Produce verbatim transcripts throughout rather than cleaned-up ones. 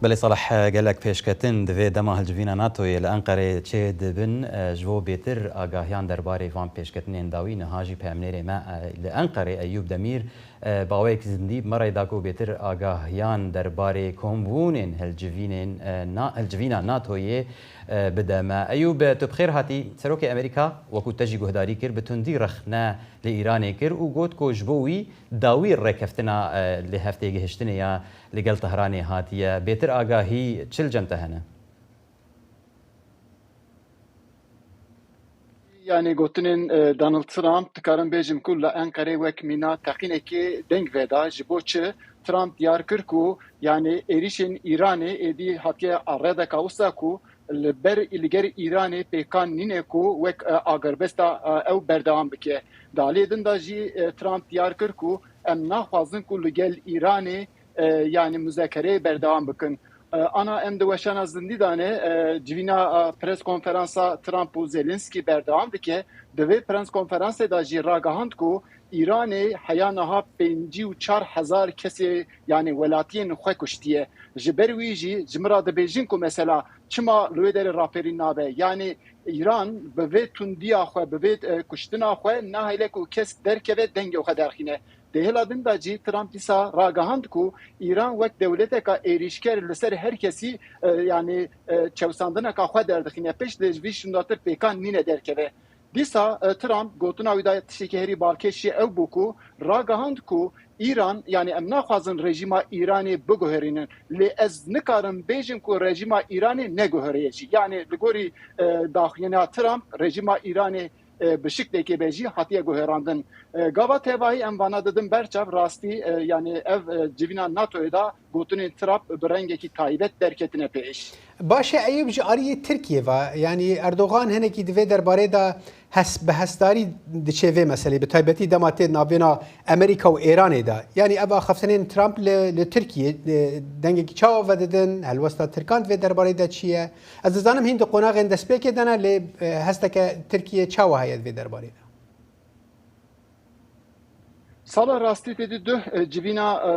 Belê Salih, gelek pêşketin di vê dema hilcivîna NATOyê li Enqerê çê dibin. Ji bo bêtir agahiyan derbarê van pêşketinên dawî, niha jî peyamnêrê me li Enqerê Eyûb Demîr bi awayek zindî bi me re da ku bêtir agahiyan derbarê kombûnên hilcivînên, hilcivîna NATOyê bide me. Eyûb, tu bi xêr hatî. Serokê Amerîka, wekû te jî guhdarî kir, bi tundî rexne li Îranê kir û got ku ji bo wî dawî rêkeftina lêhevtêgihiştinê ya li gel Tehranê hatiye. Bêtir agahî çi li cem te hene? Yanî gotinên e, Donald Trump, dikarim bêjim ku li Enqerê wek mîna teqînekê deng veda. Ji bo çi? Trump diyar kir ku, yanî, êrîşên Îranê êdî hatiye arredeka wisa ku li ber, li ger Îranê pêkan nîne ku wek, e, agirbesta, e, ew berdewam bike. Di aliyê din de jî, e, Trump diyar kir ku em naxwazin ku li gel Îranê, e, yanî, muzekereyê berdewam bikin. E, ana em di weşana zindî de ne, e, civîna, e, pres konferansa Trump û Zelensky berdewam dike. Di vê pres konferansê de jî ragihand ku Îranê heya niha pêncî û çar hezar kesê, yanî, welatiyên xwe kuştiye. Ji ber wî jî ji min re dibêjin ku mesela çima li wê derê raperî nabe? Yanî Îran bi vê tundiya xwe, bi vê, e, kuştina xwe nahêle ku kes derkeve dengê xwe derxîne. Di hêla din de jî Trump dîsa ragihand ku Îran wek dewleteka êrîşker li ser her kesî, e, yanî, e, çewsandineka xwe derdixîne pêş, lê ji vî şûndatir pêkan nîne derkeve. Dîsa, e, Trump gotina wî de tiştekî herî balkêş jî ew bû ku ragihand ku Îran, yanî em naxwazin rejîma Îranê biguherînin, lê ez nikarim bêjim ku rejîma Îranê neguheriye jî. Yanî li gorî, e, daxuyaniya Trump, rejîma Îranê e, bi şiklekê be jî hatiye guherandin. E, gava tevahî em vana didin ber çav, rastî, e, yanî ev, e, civîna NATOyê de gotinên Trump bi rengekî taybet derketine pêş. Baş e, Eyûb, ji aliyê Tirkiyê ve, yanî Erdogan hinekî di vê derbarê de hes-, bi hesdarî diçe vê meselê, bi taybetî dema tê navbêna Amerîka û Êranê de. Yanî ev axaftinên Trump li, li Tirkiyê, e, dengekî çawa vedidin, helwesta Tirkan di vê derbarê de çi ye? Ez dizanim hîn di qonaxên destpêkê de ne, lê, e, hesteke Tirkiye çawa heye di vê derbarê de? Sala rastî tê di duh, e, civîna, e,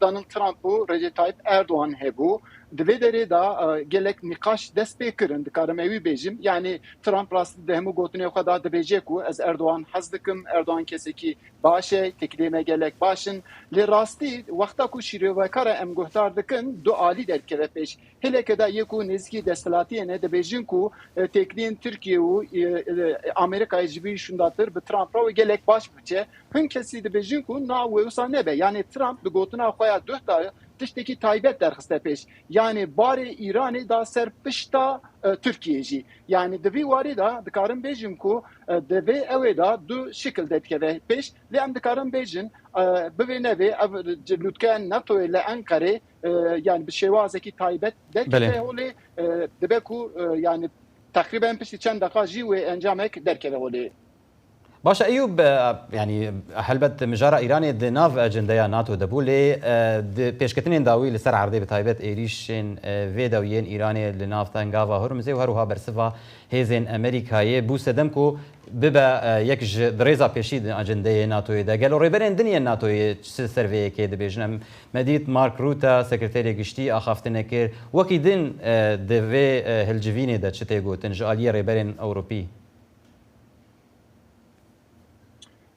Donald Trump û Recep Tayyip Erdogan hebû. Di vê derê de, e, gelek nîqaş dest pê kirin, dikarim ewî bêjim. Yanî Trump rastî di hemû gotinê xwe de dibêje ku ez Erdogan hez dikim, Erdogan kesekî baş e, têkiliyê me gelek baş in. Lê rastî wexta ku şîrovekar e em guhdar dikin, du alî derkeve pêş. Hêleke de yê ku nêzîkî desthilatiyê ne, dibêjin ku, e, têkiliyên Tirkiye û, e, e, Amerîkayê ji vî şûndatir bi Trump re wê gelek baş biçe. Hin kesî dibêjin ku na wê wisa nebe. Yanî Trump di gotina xwe ya duh de tiştekî taybet derxiste pêş. Yanî barê Îranê da ser pişta, e, Tirkiyê jî. Yanî di vî warî de dikarim bêjim ku, e, di vê ewê de du şikil derkeve pêş. Lê em dikarin bêjin, e, bivê nevê ev lûtkeya NATOyê li Enqerê, e, yanî bi şêwazekî taybet derkete holê, e, dibe ku, e, yanî teqrîben piştî çend deqa jî wê encamek derkeve holê. Baş e Eyûb, e, yanî helbet mijara Îranê di nav ecendeya NATO de bû, lê, e, di pêşketinên dawî li ser erdê, bi taybet êrîşên, e, vê dawiyên Îranê li nav Tengava Hurmizê û her wiha bersiva hêzên Amerîkayê bû sedem ku bibe, e, yek ji di rêza pêşî di acendeyê NATOyê de. Gelo rêberên din yên NATOyê çi ser vê yekê dibêjin? Em me dît Mark Rutte, sekreterê giştî, axaftinê kir. Wekî din, e, di vê, e, hilcivînê de çi tê gotin ji aliyê rêberên Ewropî?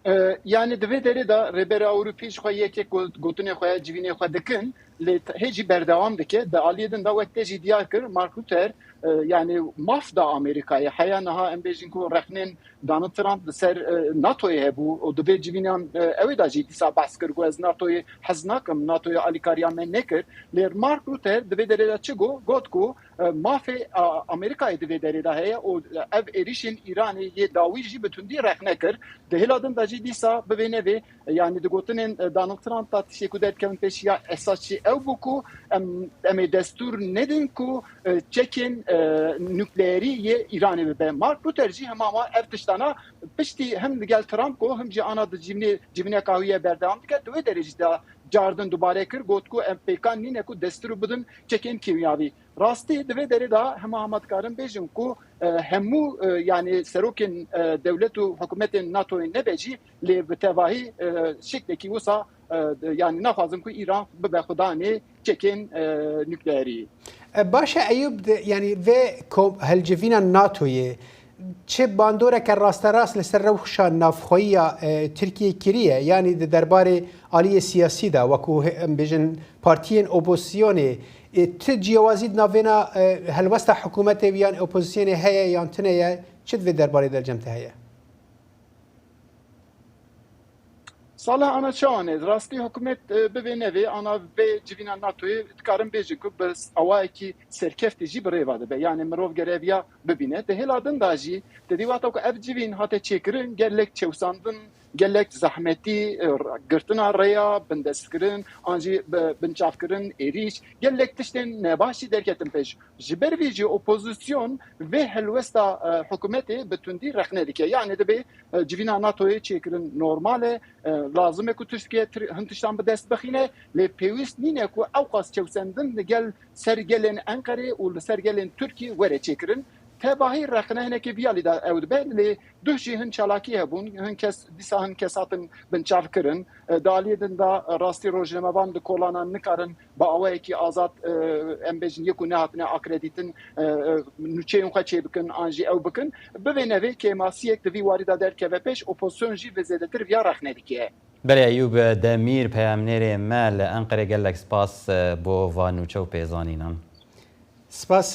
E, yanî di vê derê de Rêbera Ewropî ji xwe yek yek got-, gotinê xwe ya civînê xwe dikin, lê t-, hê jî berdewam dike. Di aliyê din de wek te jî diyar kir, Mark Rutte, e, yanî maf da Amerîkayê. Heya niha em bêjin ku rexnên Donald Trump li ser, e, NATOyê hebû û di vê civînan, e, ew ê de jî dîsa behs kir ku ez NATOyê hez nakim, NATOyê alîkariya me nekir. Lê Mark Rutte di vê derê de çi got? Got ku, e, mafê, a, Amerîkayê di vê derê de heye û ev êrîşên Îranê yê dawî jî bi tundî rexne kir. Di hêla din de jî dîsa bivê nevê, e, yanî di gotinên, e, Donald Trump de tiştê ku derdikevin pêş ya esas jî ew bû ku em, em ê destûr nedin ku, e, çekên, e, nukleerî yê Îranê bibe. Mark Rutte jî hema wan ev tiştana piştî hem li gel Trump got, hem jî ana di civînê-, civîneka wî ye berdewam dike. Di wê derê jî de cardin dubare kir, got ku em pêkan nîne ku destûr bidin çekên kîmyavî. Rastî di vê derê de hema hema dikarim bêjim ku, e, hemû, e, yanî serokên, e, dewlet û hikûmetên NATOyê nebe jî, lê bi tevahî, e, şiklekî wisa, e, yanî naxwazin ku Îran bibe xudanê çekên, e, nukleerî. E, baş e Eyûb, de, yanî vê ko-, hilcivîna NATOyê çi bandoreke rasterast li ser rewşa navxweyiya, e, Tirkiyê kiriye, yanî di derbarê aliyê siyasî de, wekû he-, em bêjin partiyên opozisyonê, e, ti ciyawazî di navêna, e, helwesta hikûmetê yan opozisyonê heye yan tune ye, çi di vê derbarê de li cem te heye? Salih, ana çawan e? Rastî hikûmet, e, bibê nevê, ana vê civîna NATOyê dikarin bêjin ku bi awayekî serkeftî jî bi rêva dibe. Yanî mirov gere viya bibîne. Di hêla din de jî, te dî wexta ku ev civîn hate çêkirin, gelek çewsandin, gelek zehmetî, e, girtina rêya, bindestkirin, an jî bi-, binçavkirin, êrîş, gelek tiştên nebaş jî derketin pêş. Ji ber vî jî opozîsyon vê helwesta, e, hikûmetê bi tundî rexne dike. Yanî dibê, e, civîna NATOyê çêkirin normal e, e, lazim e ku Tirkiye tir-, hin tiştan bi dest bixîne, lê pêwîst nîne ku ewqas çewsendin li gel ser gelên Enqerê û li ser gelên Tirkî were çêkirin. Tevahî rexne hinekê vî alî de ew dibe, lê duh jî hin çalakî hebûn, hin kes, dîsa hin kes hatin binçavkirin. E, di aliyê din de, e, rastî rojnamevan di kolanan nikarin bi awayekî azad, e, em bêjin, yê ku nehatine akredîtin, e, e, nûçeyên xwe çêbikin an jî ew bikin. Bivê nevê kêmasiyek di vî warî de derkeve pêş, opozîsyon jî bi zêdetir viya rexne dike. Belê Eyûb Demîr, peyamnêrê me li Enqerê, gelek spas, e, bo van nûçe û pêzanînan. Spas